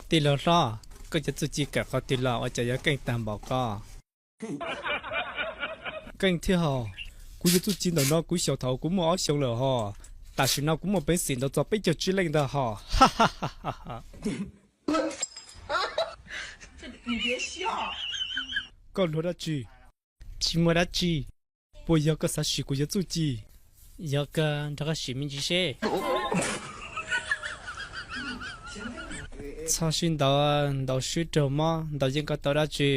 Tij laug hlob, koj cov txuj ci kawm qhov twg los ua cas yuav keej tag npaum koj? Keej thiab hos. Kuv yuav txuj ci ntawm no kuv xyaum thaum kuv muaj ob xyoos lawm hos. Tam sim no kuv muaj peev xwm ntau txog peb caug tsib leej ntag hos. Koj luag dab tsi? Tsis muaj dab tsi. Puas yog koj xav sim kuv yuav txuj ci? Yog kawg, nrog koj sim me ntsis seb. Txhob sib ntaus, ntaus swb raug mob, ntaus yeej koj tau dab tsi.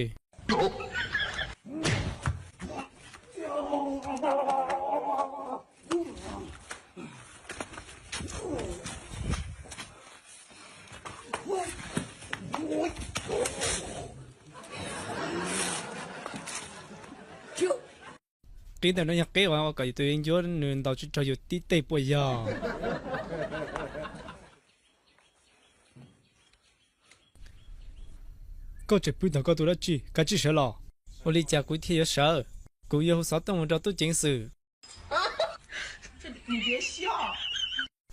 Qib ntawm no yog qib uas ua kom yus tus yeeb ncuab nws ntaus tsis raug yus tib teg puas yog? Koj tseem pw ntawm koj tus dab tsi, kav tsij sawv los. Ua li cas kuv thiaj yuav sawv? Kuv yuav hu xov tooj mus rau tub ceev xwm.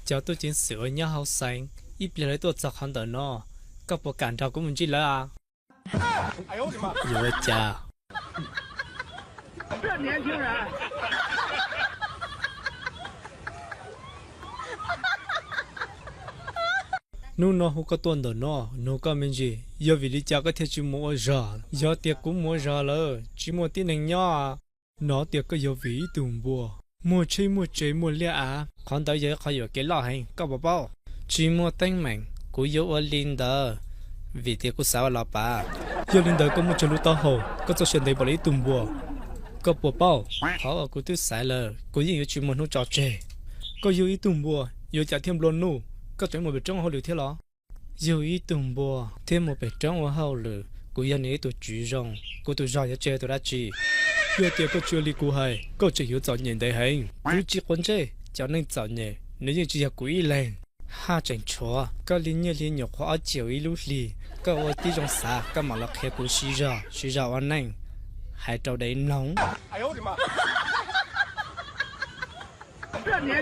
Cov tub ceev xwm uas nyob hauv xeev, ib pliag lawv tuaj txog qhov ntawm no, koj puas kam nrog kuv mus ntsib lawv a? Yuav ua cas? Hnub no hu koj tuaj ntawm no, nug koj me ntsis, yog vim li cas koj thiaj tsis mus ua zog? Yog tias kuv mus ua zog lawm tsis muaj tib neeg nyob. Hnov tias koj yog Vim ib tug npua, muaj tsheb muaj tsev muaj liaj av, qhov ntawd yog ib qho yuam kev loj heev, koj puas paub? Tsis muaj teeb meem, kuv yuav ua li ntawd, vim tias kuv xav ua los pav. Yog li ntawd koj muaj tsawg lub taub hau, koj txoj sia ntev npaum li ib tug npua, koj puas paub? Qhov uas kuv twb xaiv lawm, kuv yeej yuav tsis muaj hnub tso tseg. Koj yug ib tug npua, yuav cas thiaj nplua nuj? Koj tseem muaj pem roob ua hauj lwm thiab los? Yug ib tug npua thiab muaj pem roob ua hauj lwm, kuv yog nws ib tug tswv zoo, kuv tus zog yuav tseg tus dab tsi? Yog tias koj tsis ua li kuv hais, koj tseem yuav txom nyem ntev heev. Kuv tsis quav ntsej, cov neeg txom nyem nws yeej tsis yog kuv ib leeg. Haj tseem tshuav koj li nyiaj li nyuam qhuav ob caug ib lub hlis, koj ua tib zoo xav koj mam los qhia kuv siv zog, siv zog ua neej, hais rau dev mloog.